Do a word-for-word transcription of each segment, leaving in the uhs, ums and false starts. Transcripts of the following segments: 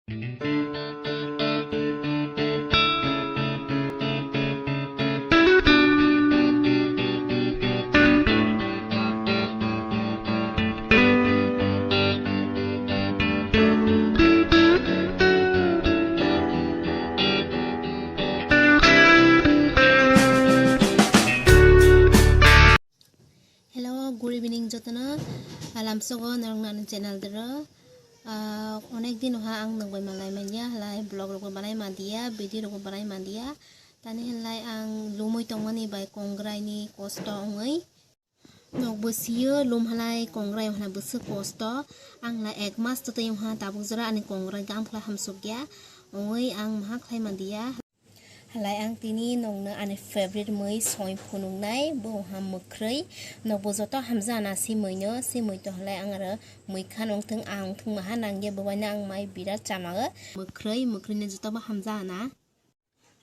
Hello, good evening jotono. Alamsogo norok nani channel dero. Ah, onek din oha ang nokbai malai manya, halai vlog rokbo banai mandiya, video rokbo banai mandiya. Tani halai ang lumui tongmani bai kongrai ni kosto ongoi. Nokbo siyo lum halai kongrai oha bwswk kosto. Ang la ek mas twtwi oha tabuk jora ani kongrai gam khlai hamsukya. Ongoi ang maha khlai mandiya. Halai ang tini nokno ani favorite mui soi phunuknai, bo wngkha mwkhwrwi. Nokbo joto hamjana si muino, si mui to halai ang aro mui kha nongthwng, ang wngthwng maha nangya, bobaino ang mai birat chamao. Mwkhwrwi, mwkhwrwino jotobo hamjana.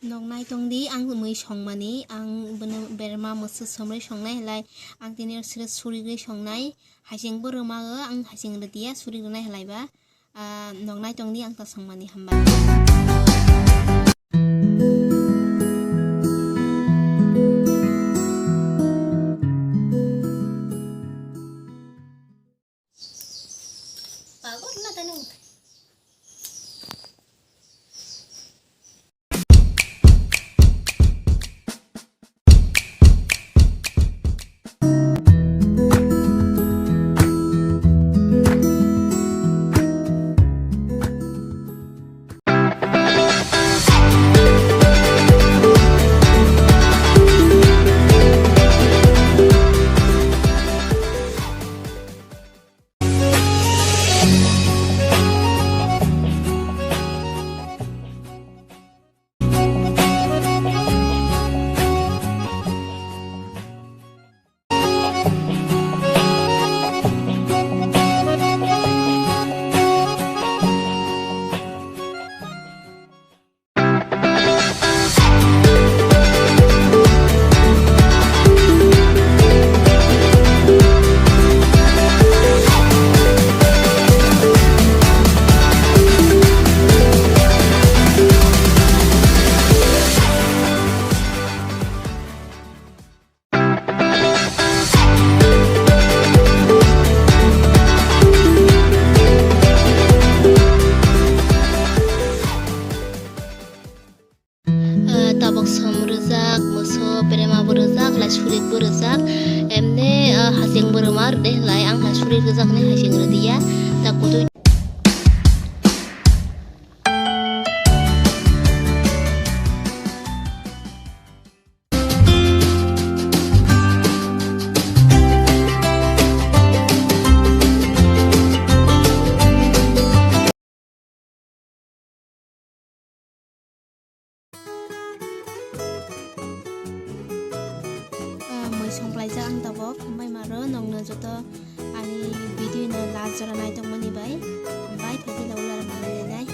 Nok naitongdi ang mui songmani, ang bono berma mwswk somrwi songnai halai, ang tini oro siri surigwi songnai, hasingbo rwmao, ang hasing rwdiya, suri rwnai halaiba. Ah, nok naitongdi ang ta songmani hambai. Pagod na tani. Ah, tabuk som rwjak, moso berema bo rwjak, lai surik bo rwjak, emne, ah, hasing bo rwma rwdi lai, ang lai surik rwjak hinwi hasing rwdiya, ta kutui. Ah, mui songklaijak ang tabuk, hambai maro nokno joto ani video no last jora naitokmani bai, hambai thai phila ular manwi nai.